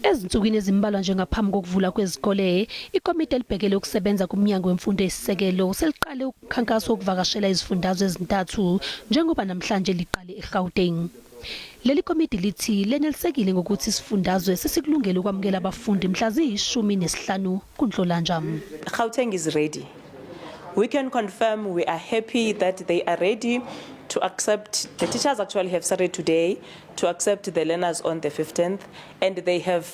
Ezinsukwini ezimbalwa nje ngaphambi kokuvula kwezikole, ikomiti elibhekele ukusebenza kuMnyango Wemfundo Eyisisekelo seliqale umkhankaso wokuvakashela izifundazwe ezintathu njengoba namhlanje liqale eGauteng. Leli komiti lithi lenelisekile ngokuthi isifundazwe sesikulungele ukwamukela abafundi mhla ziyi-15 kuNhlolanja. Gauteng is ready. We can confirm we are happy that they are ready to accept, the teachers actually have started today to accept the learners on the 15th, and they have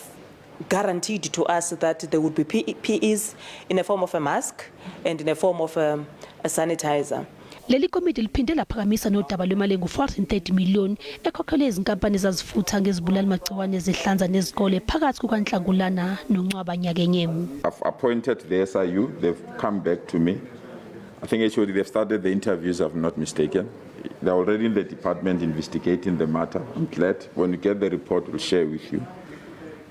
guaranteed to us that there would be PPEs in the form of a mask and in the form of a sanitizer. Leli komiti liphinde laphakamisa nodaba lwemali engu-430 million ekhokhelwe izinkampani ezazifutha ngezibulali magciwane zihlanza nezikole phakathi kukaNhlangulana noNcwaba nyakenye. I've appointed the SIU. They've come back to me. I think actually they've started the interviews, if I'm not mistaken. They're already in the department investigating the matter. I'm glad. When we get the report, we'll share with you.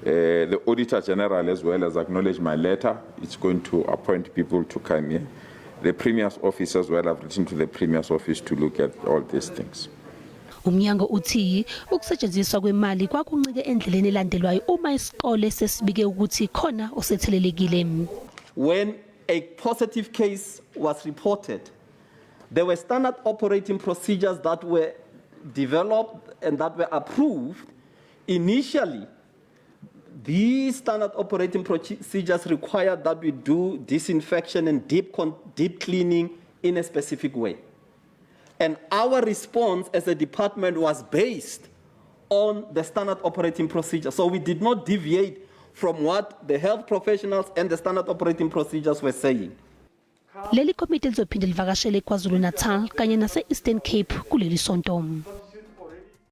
The Auditor General as well has acknowledged my letter. It's going to appoint people to come here. The Premier's office as well, I've written to the Premier's office to look at all these things. Umnyango uthi ukusetshenziswa kwemali kwakuncike endleleni elandelwayo uma isikole sesibike ukuthi khona osethelelekile. When a positive case was reported, there were standard operating procedures that were developed and that were approved. Initially, these standard operating procedures required that we do disinfection and deep cleaning in a specific way. And our response as a department was based on the standard operating procedure. So we did not deviate from what the health professionals and the standard operating procedures were saying. Leli komiti lizophinde livakashele KwaZulu-Natal kanye nase-Eastern Cape kuleli sonto.